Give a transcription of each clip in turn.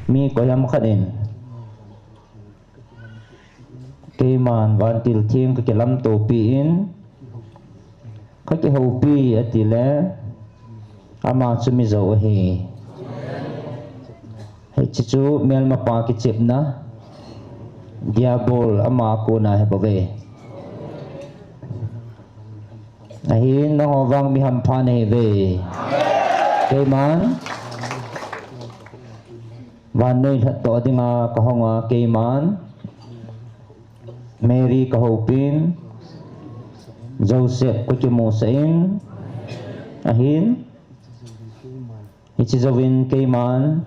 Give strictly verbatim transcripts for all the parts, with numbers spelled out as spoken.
Mi koiham khat in, keiman vantil theng kakilamtopi in, kakihoupi atile, ama chu mijou ahi. Hiche chu melmapa kichepna, Diabol ama kona hi bouve. Ahin nangho vang mi hampha nahiuve. Keiman vannoi lhatdoh dinga kahonga keiman Mary kahoupin, Joseph kakimusah in, ahin hiche jouvin keiman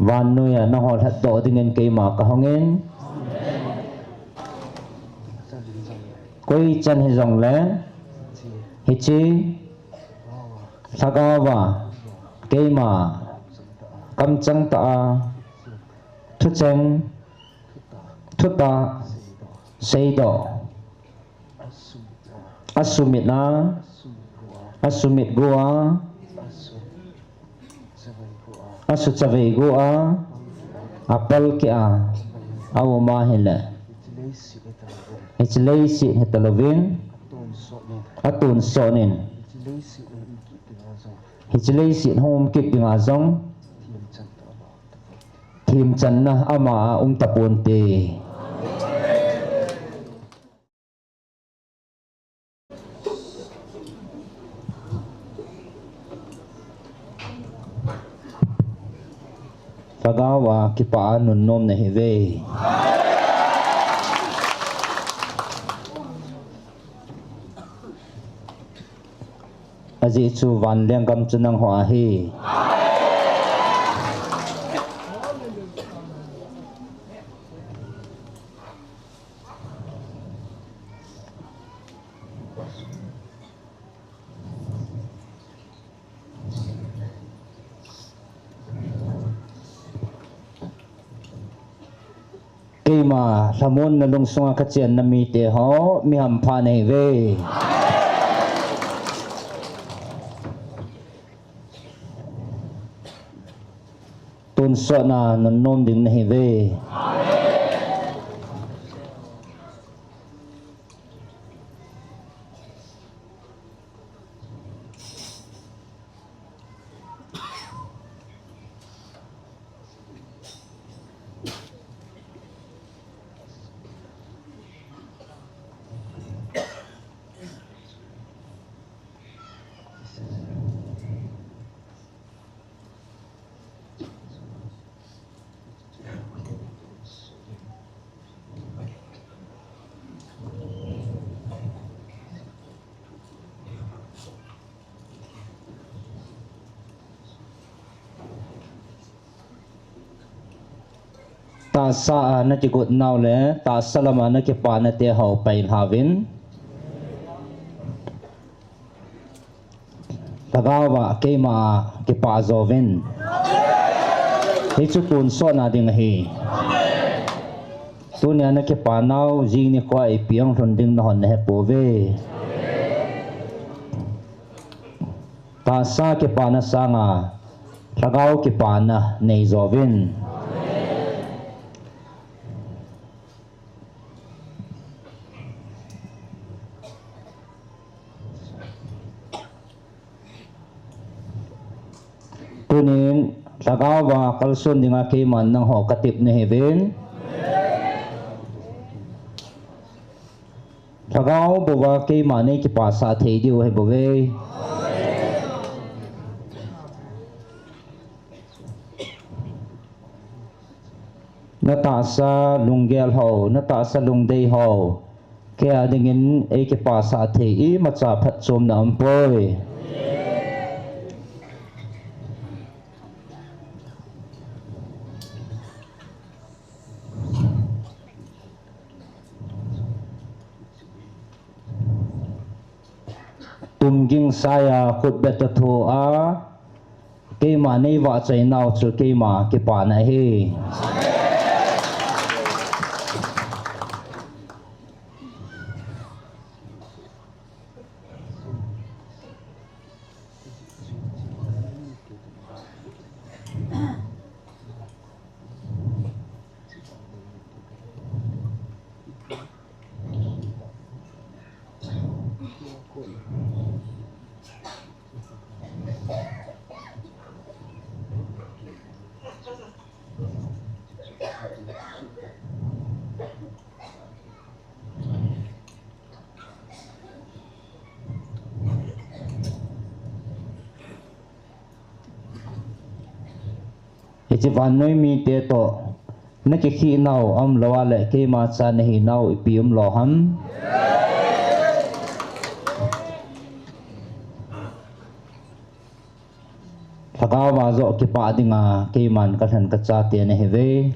vannoiya nangho lhatdoh dingin keima kahongin, koi chan hijongle hiche lhagaova keima kamchang tah a thucheng thutah seidoh asumit a, asumit go a, asuchavei go a, apalkeh a, aum ahile, hiche leiset hitalouvin, atonsot in, hiche leiset hung um kit dinga jong themchanna ama a um taponte. Lhagaova kipah a nunnom nahiuve. Ajeh chu vanlenggam chu nangho ahi. Keima lhamonna lungsunga kachenna miteho mi hampha nahiuve. Tonsotna nunnom ding nahiuve. Tahsa a nakigot nau le tahsa lama nakipana teho pailhauvin. Lhagaova keima kipah jouvin. Hichu tonsotna ding ahi. Tunia nakipa nau jing nikhoa ipi hung lhun ding nahon nahepouve. Tahsa kipana sanga lhagao kipana neijouvin. Tunin lhagaova kalson dinga keiman nangho katep nahiuvin. Lhagao bouva keima neikipasah thei diu ahibouve. Natahsa lunggel ho, natahsa lungdei ho, keia dingin eikipasah thei imacha phatchomna aumpoi. Tumging saia khutbet athoa, keima neivahchoi nau chu keima kipana ahi. Hiche vannoi mite toh na kikhihnau aum lou a le keima cha na hinau ipi um lou ham? Lhagao a joh kipah dinga keiman ka lhen ka chate na hiuve.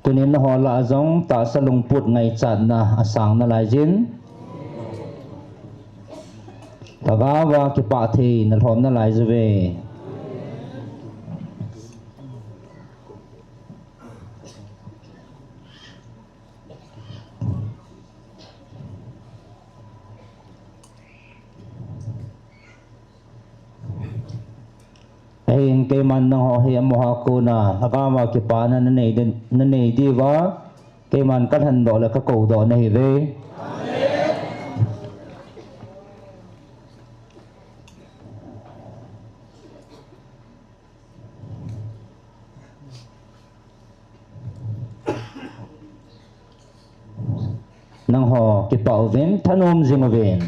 Tunin na ho lah a jong tahsa lungput ngaichatna asang nalai jin. Lhagao a kipah thei na lhom nalai jiuve. Ahin keiman nangho hi amaho a kona lhagao a kipana na nei din, na nei diuva, keiman ka lhen doh le ka kou doh na hiuve. Nangho kipah uvin, thanom jing uvin.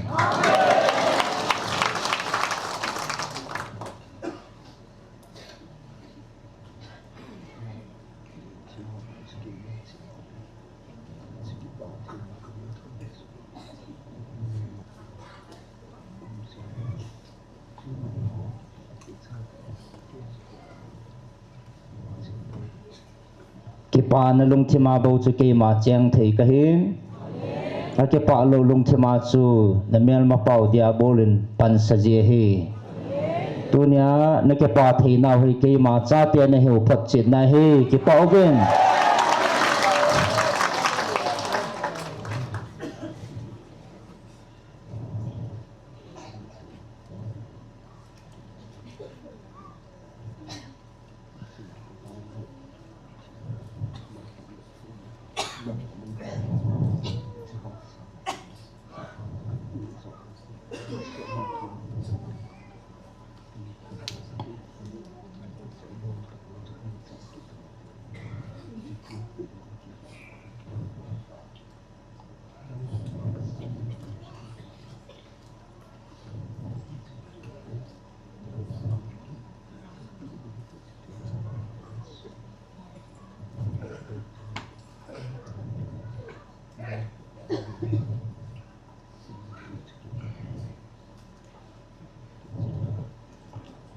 Kipana lungthima bou chu keima cheng thei kahin. Akipah lou lungthima chu na melmapau Diabol in pansa ji ahi. Tunia na kipah theinau hi keima chate na hiu photchetna ahi, kipah uvin.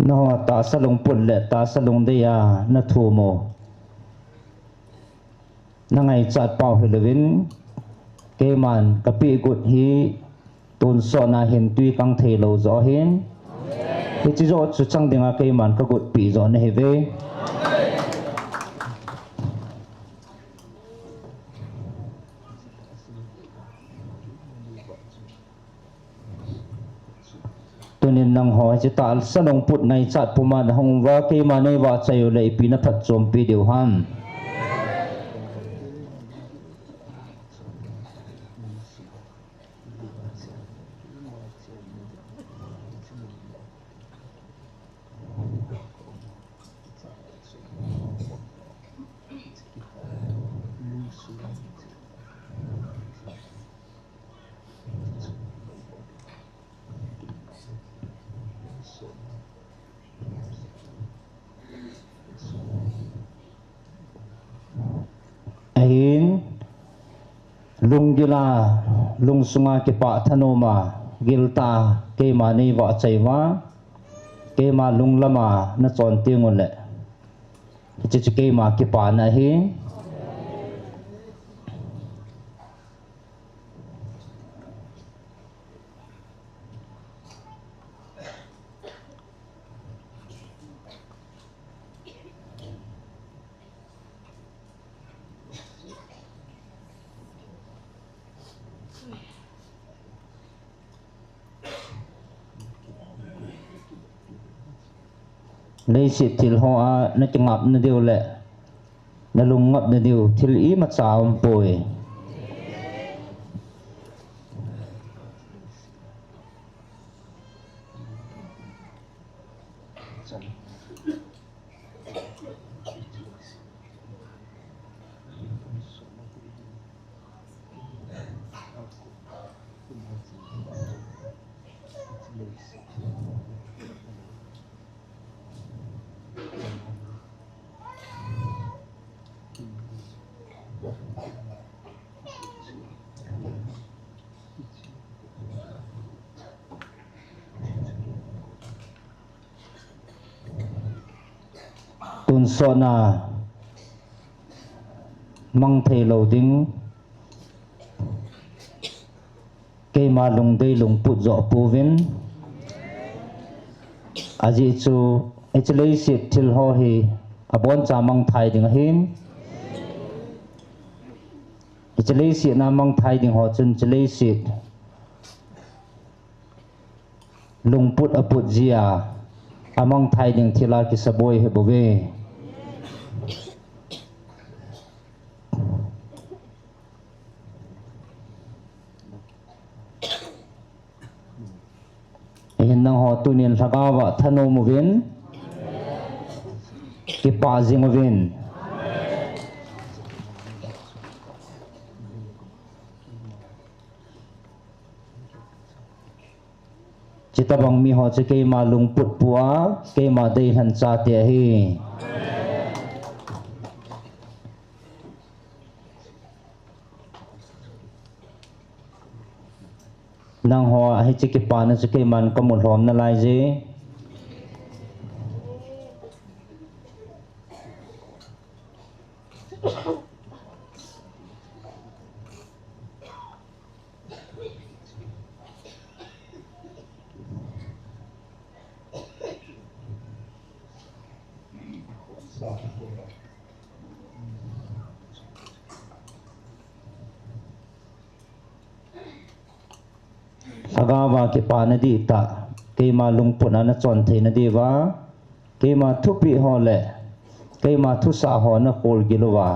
Nangho tahsa lungput le tahsa lungdei a na thum u, na ngaichat pau hilouvin, keiman ka pehgut hi tonsot na hin tui kang thei lou joh ahin. Hiche joh chu chang dinga keiman ka gotpi joh na hiuve. Tunin nangho hiche tahsa lungput ngaichat puma na hung uva, keima nei vahchoi u le ipi na phatchompi diu ham? Ahin, lunggil a, lungsunga kipah thanom a, giltah a keima nei vahchoi uva, keima lunglam a na chon teng uleh, hiche chu keima kipana ahi. Leiset thil hoa na kingapna diu le na lungngapna diu thil imacha aumpoi. Tonsot na mang thei lou ding, keima lungdei lungput joh pouvin. Ajeh chu, hiche leiset thil ho hi aboncha mang thei ding ahin. Hiche leiset na mang thei ding ho chun hiche leiset lungput aput jia, amang thei ding thil a kisaboi ahi bouve. Ahin nangho tunin lhagao a thanom uvin, kipah jing uvin. Chuti bang mi ho chu keima lungput pua, keima deilhen chate ahi. Nangho a hiche kipana chu keiman kamu lhom nalai je. Lhagao a kipana dihtah, keima lungput a nachon theina diuva, keima thupeh ho le keima thusah ho nakhol gil uva.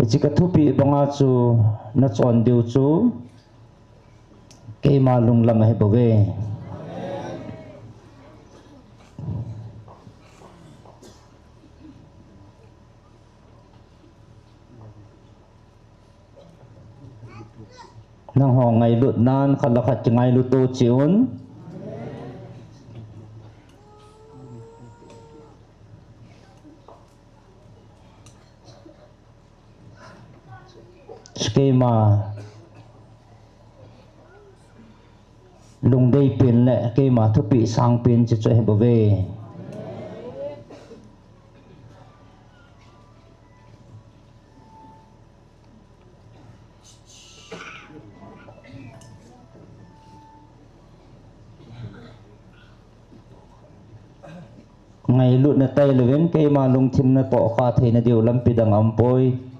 Hiche kathupeh banga chu nachon diu chu keima lunglam ahi bouve. Nangho ngailutnan khat le khat kingailut u cheh un. Keima lungdei pen le keima thupeh sang pen chu chu ahi bouve. Ngailutna tailouvin keima lungthim natoh kha theina diu lampi dang aumpoi.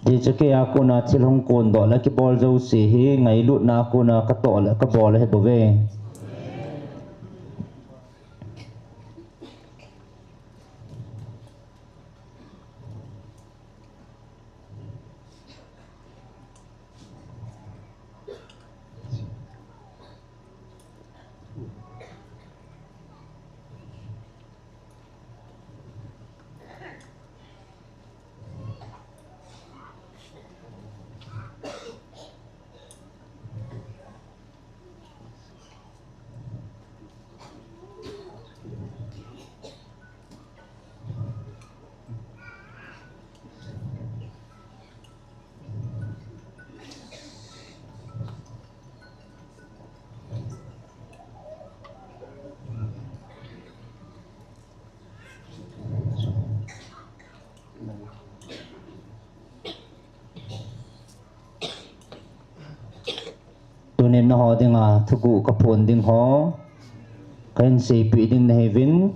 Hiche keima kona thil hung kondoh le kibol jouse hi ngailutna kona katoh le kabol ahi bouve. Ho dinga thuguh kaphon ding ho kahin seipeh ding nahiuvin.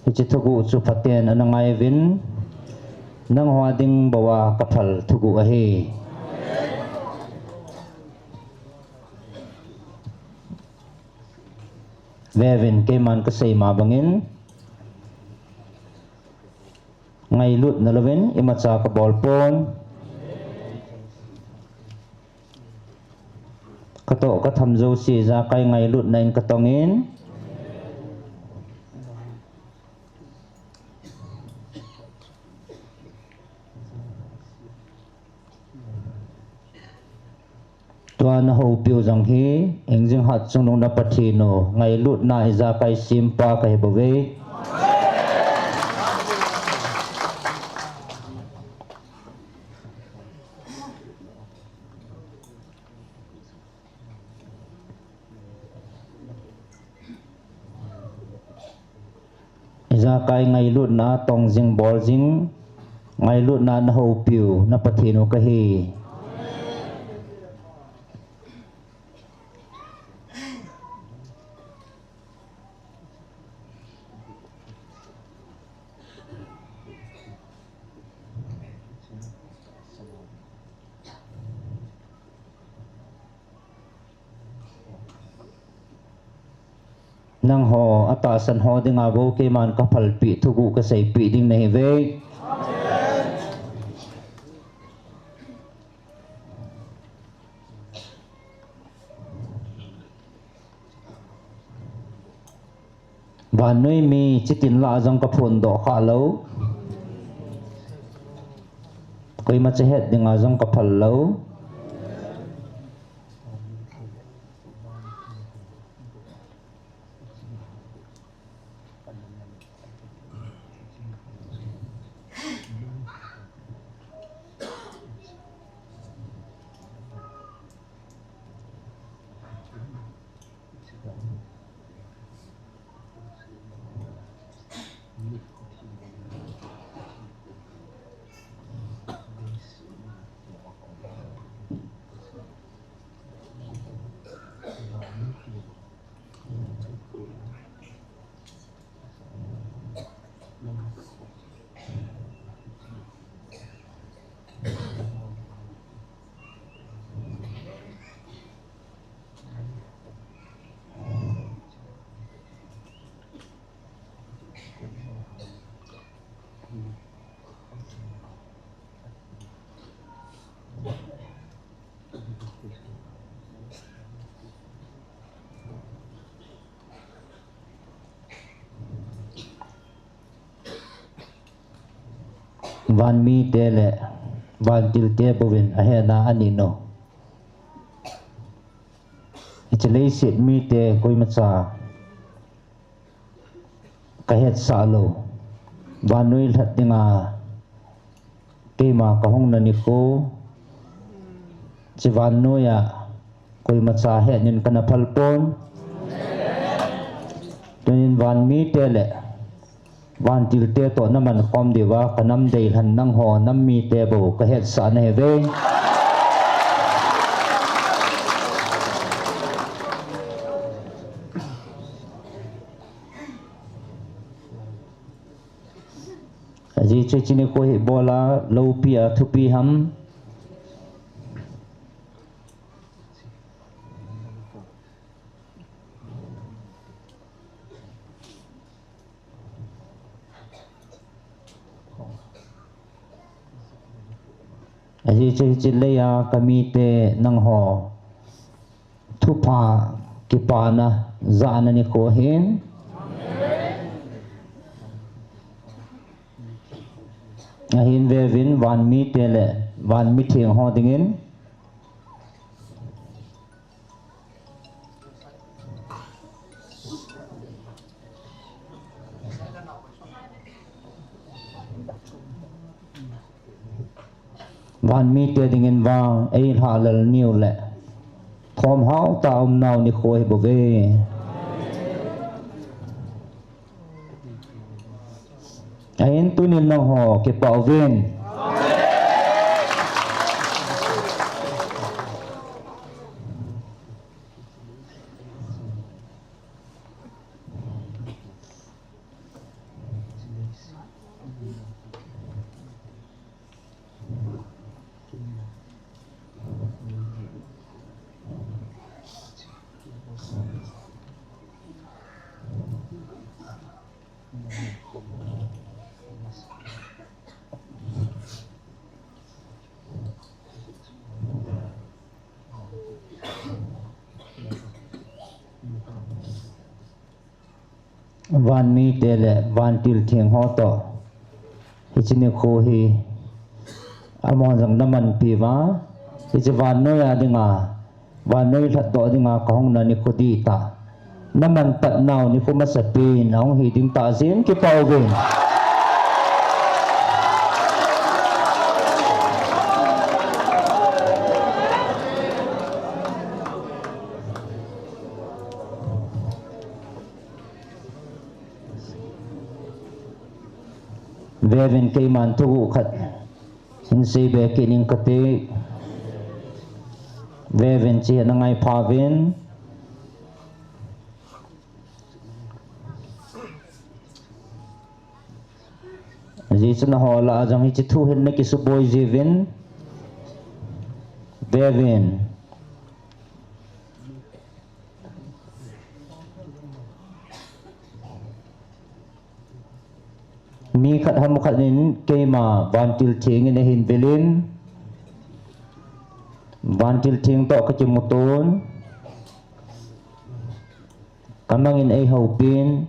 Hiche thuguh chu Pathen ana ngai uvin. Nangho ding bou a kaphal thuguh ahi. Veuvin, keiman kasei ma bangin, ngailutna louvin imacha kabol pon. Katoh katham jouse ijakai ngailutna in katongin. Tua nahoupiu jong hi, hingjing hat chungnung na Pathen u, ngailutna ijakai sempa kahi bouve. Ijakai ngailutna tong jing bol jing, ngailutna nahoupiu na Pathen u kahi. Nangho atahsan ho dinga bou keiman kaphalpeh thuguh kaseipeh ding nahiuve. Vannoi mi chitin lah a jong kaphondoh khalou. Koima cha het dinga jong kaphal lou. Vanmite le vantilte bouvin ahetna anei u. Hiche leiset mite koimacha kahetsah lou. Vannoi lhat dinga keima kahungna nikho, hiche vannoiya koimacha hetnin kana phal pon. Tunin vanmite le vantilte toh naman khom diuva kanam deilhen nangho nam mite bou kahetsah nahiuve. Ajeh chu hiche nikho hi ibola loupia thupia ham? Ajeh chu hiche leiya kamite nangho thupha kipana jahna nikho ahin. Ahin veuvin vanmite le vanmitheng ho dingin Vanmite dingin vang eilhahlel niu le thomhao tah a umnau nikho ahibouve. Ahin tunin nangho kipah uvin. Van mite le vantil theng ho toh, hiche nikho hi amahon jong namanpi uva, hiche vannoi a dinga, vannoi lhatdoh dinga kahung na nikho dihtah, naman patnau nikho masapen ahung hi ding tah jeh in kipa uvin. Veuvin, keiman thuguh khat hin seibe kit ing kate. Veuvin, hiche hi nangaipha uvin. Ajeh chu nangho lah a jong hiche thu hin nakisuboi jiuvin. Veuvin. Mi khat ham khat in keima vantil theng in ahin vil in, vantil theng toh kakimuto in, kamang in eihoupin,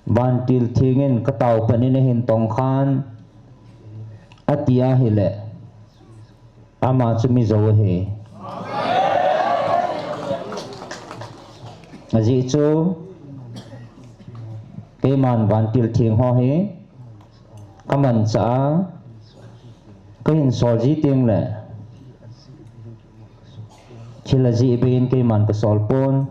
vantil theng in katao pan in ahin tongkhan, ati ahile, ama chu mijou ahi. Ajeh chu, keiman vantil theng ho hi kamanchah a, kahin sol ji teng le, thil ajeh bei in keiman kasol pon.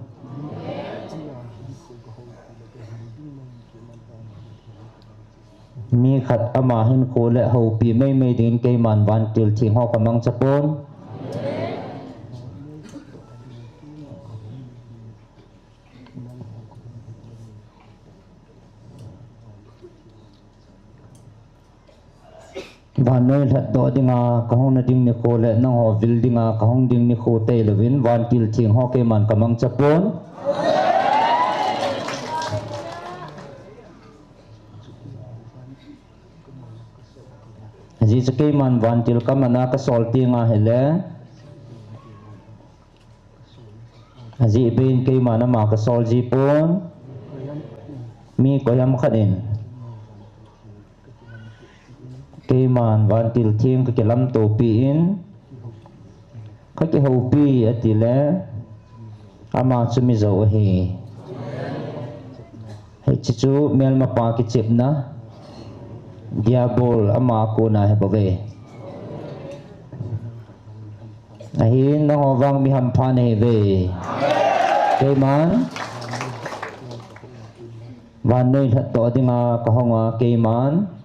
Mi khat ama hinkho le houpi meimei dingin keiman vantil theng ho kamangcha pon. Vannoi lhatdoh dinga kahung na ding nikho le nangho vil dinga kahung ding nikho tailouvin vantil theng ho keiman kamangcha pon. Ajeh chu keiman vantil kaman a kasol teng ahile, ajeh bei in keiman ama kasol ji pon. Mi koiham khat in keiman vantil theng kakilamtopi in, kakihoupi atile, ama chu mijou ahi. Hiche chu melmapa kichepna, Diabol ama kona ahibouve. Ahin nangho vang mi hampha nahiuve. Keiman vannoi lhatdoh dinga kahung a, keiman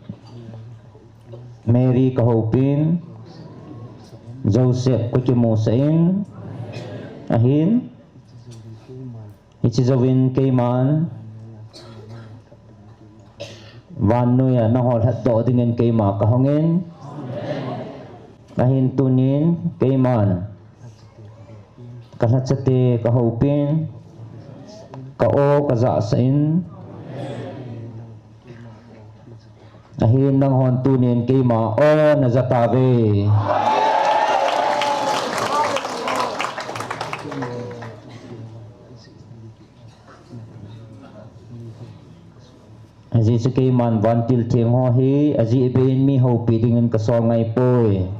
Mary kahoupin, Joseph kakimusah in, ahin hiche jouvin keiman vannoi a nangho lhatdoh dingin keima kahungin, ahin tunin keiman kalhachate kahoupin, ka-o kajahsah in, ahin nanghon tunin keima o najah tauve. Ajeh chu keiman vantil theng ho hi ajeh bei in mi houpi dingin kasol ngaipoi.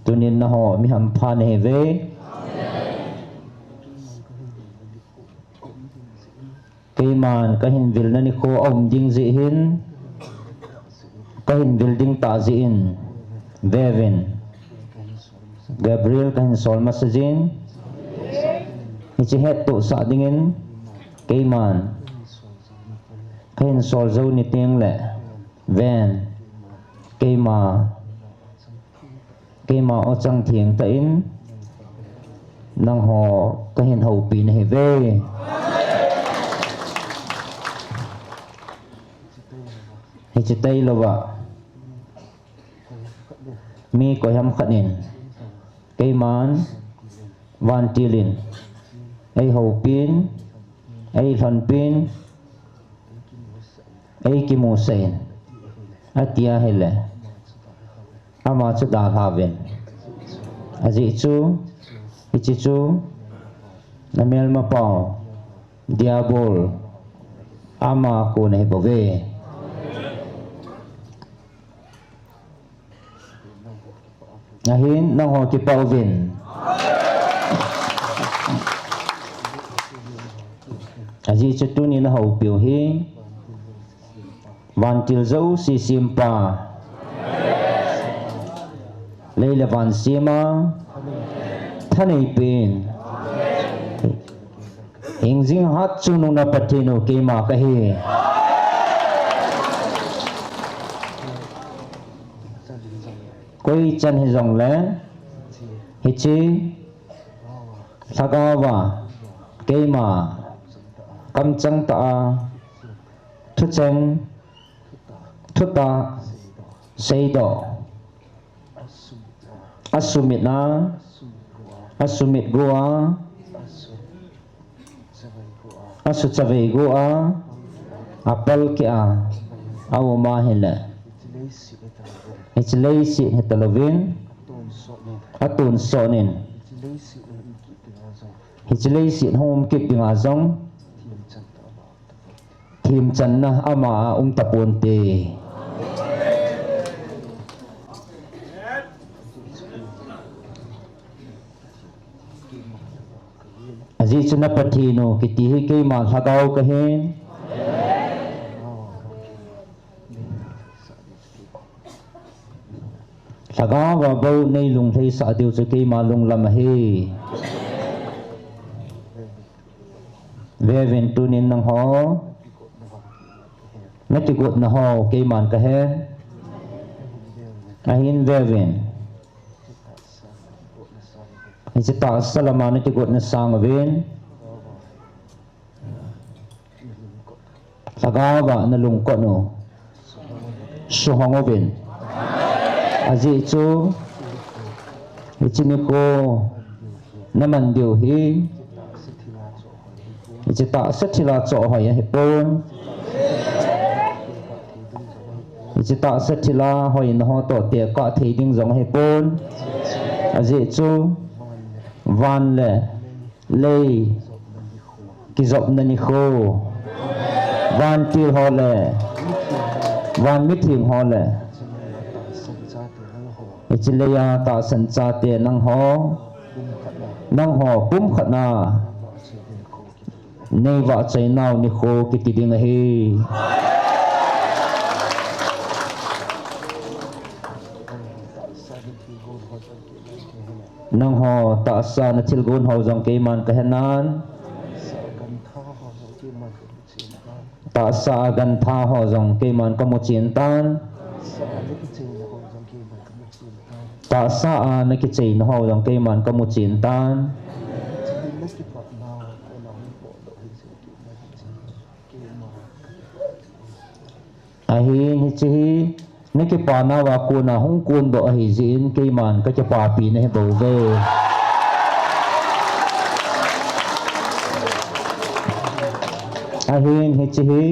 Tunin nangho mi hampha nahiuve. Keiman kahin vilna nikho aum ding jeh hin, kahin vil ding tah jeh in, veuvin, Gabriel kahin sol masa jin, hiche hettohsah dingin keiman kahin sol jou ni tengle, ven, keima keima o chang thengtah in nangho kahin houpi nahiuve. Hiche tailouva mi koiham khat in keiman vantil in eihoupin, eilhonpin, eikimusah in, ati ahile, ama chu dalhauvin. Ajeh chu Hiche chu namelmapau Diabol ama kona hibouve. Ahin nangho kipah uvin. Ajeh chu tuni nahoupiu hi vantil jouse sempa, lei le van sema thaneipen, hingjing hatchungnung na Pathen u keima kahi. Koichan hijongle hiche lhagaova keima kamchang tah a thucheng thutah seidoh, asumit a, asumit go a, asuchavei go a, apalkeh a aum ahile, hiche leiset hitalouvin atonsot in, hiche leiset hung um kit dinga jong themchanna ama a um taponte. Ajeh chu na Pathen u kiti hi keima lhagao kahin. Lhagaova bou nei lunglhaisah diu chu keima lunglam ahi. Veuvin tunin nangho nakigotna ho keiman kahe. Ahin veuvin, hiche tahsa lama nakigotna sang uvin, lhagaova nalungkot u suhong uvin. Ajeh chu hiche nikho naman diu hi hiche tahsa thila chohhoi ahipon. Hiche tahsa thila hoina ho toh tekah thei ding jong ahipon. Ajeh chu van le lei kijopna nikho, vantil ho le van mitheng ho le hiche leiya tahsan chate nangho, nangho pumkhatna neivahchoinau nikho kiti ding ahi. Nangho tahsa nathilgon ho jong keiman kahenan, tahsa a gantha ho jong keiman kamuchen tan. Tahsa a nakicheina ho jong keiman kamuchen tan. Ahin hiche hi nakipanauva kona hung kondoh ahijeh in keiman kakipapi nahibouve. Ahin hiche hi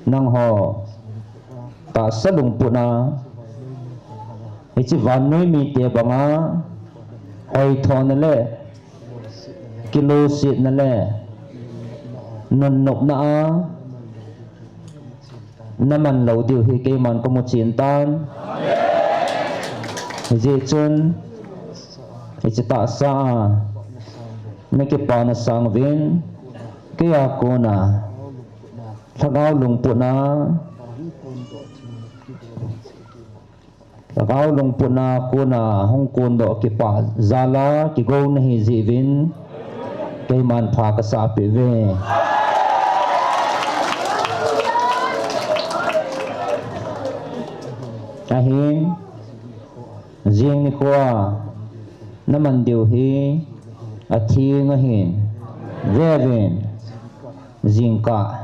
nangho tahsa lungputna, hiche vannoi mite banga hoithona le kilosetna le nunnopna a naman lou diu hi keiman kamuchen tan. Hijeh chun hiche tahsa a nakipana sang uvin, keiya kona lhagao lungputna lhagao lungputna kona hung kondoh kipah jal a kigou nahijeh uvin keiman pha kasahpeh uve. Ahin jing nikhoa naman diu hi atheng ahin, veuvin, jingkah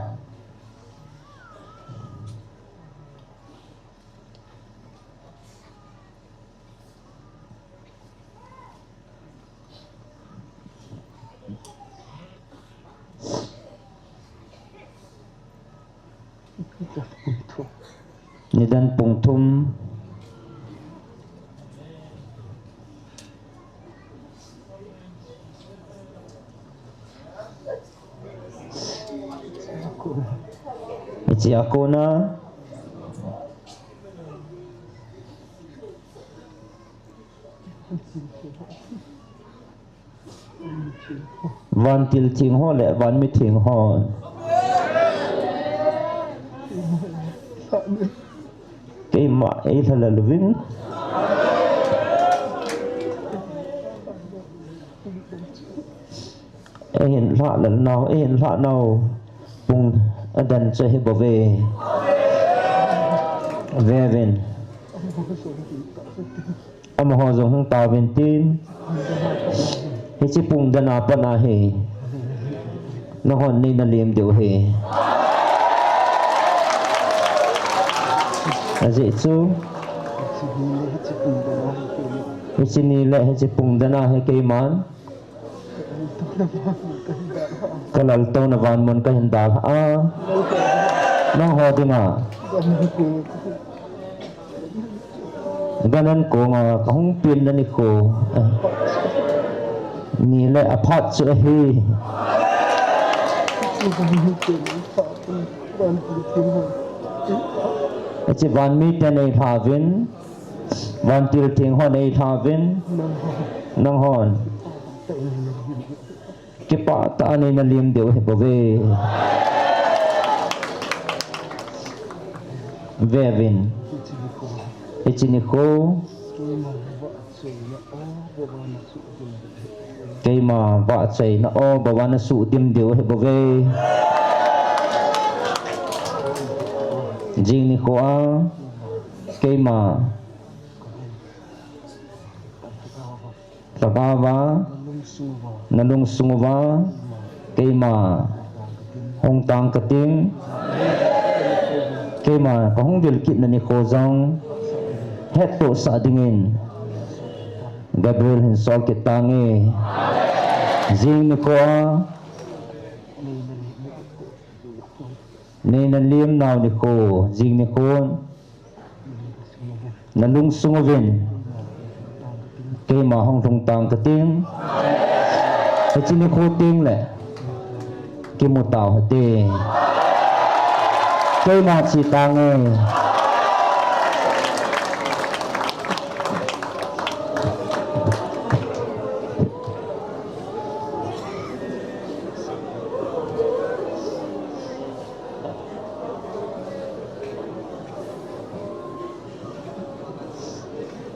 nidan pung thum. Hiche a kona vantil theng ho le vanmi theng ho. Keima eilha lel uvin. Eihin lha lel nau, eihin lha nau. Pung adan chu ahi bouve. Vevin. Amaho jong hung tauvin tin. Hiche pung dan a pat ahi. Nanghon neina lem diu ahi. Ajeh chu. Hiche ni le hiche pung dan a hi keiman. Ka laltouna vanmun kahin dalha a. Nangho dinga. Gan an konga kahung penna nikho. Ni le aphat chu ahi. Hiche vanmi ten eilha uvin. Vantil theng hon eilha uvin. Nanghon. Kipah tah a neina lem diu ahi bouve. Vevin. Hiche nikho. Keima vahchoina o, bou vana suhdim diu ahi bouve. Jing nikho a. Keima. Lhagao va, nalungsung uva, keima, hung tang kating, keima, kahung vil kitna nikho jong, hettohsah dingin, Gabriel hin sol kit tange, jing nikho a, neina lem nau nikho, jing nikho, nalungsung uvin, keima hung lhung tang kating, hiche nikho teng le, kimu tau hite, keima che tange.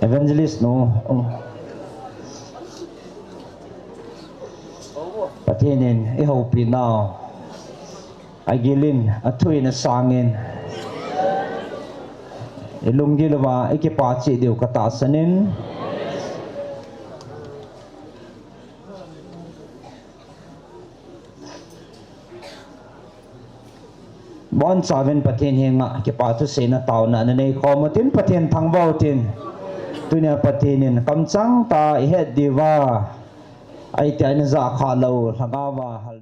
Evangelist nu, Pathen in eihoupi nau, agil in, athu in, asang in, ilunggil uva ikipah cheh diu katahsan in, Bonchauvin Pathen henga kipa thuseina taona nanei khom utin, Pathen thangvah utin. Tunia Pathen in kamchang tah a ihet diuva, ahitia ina jah khah lou, lhagao va hal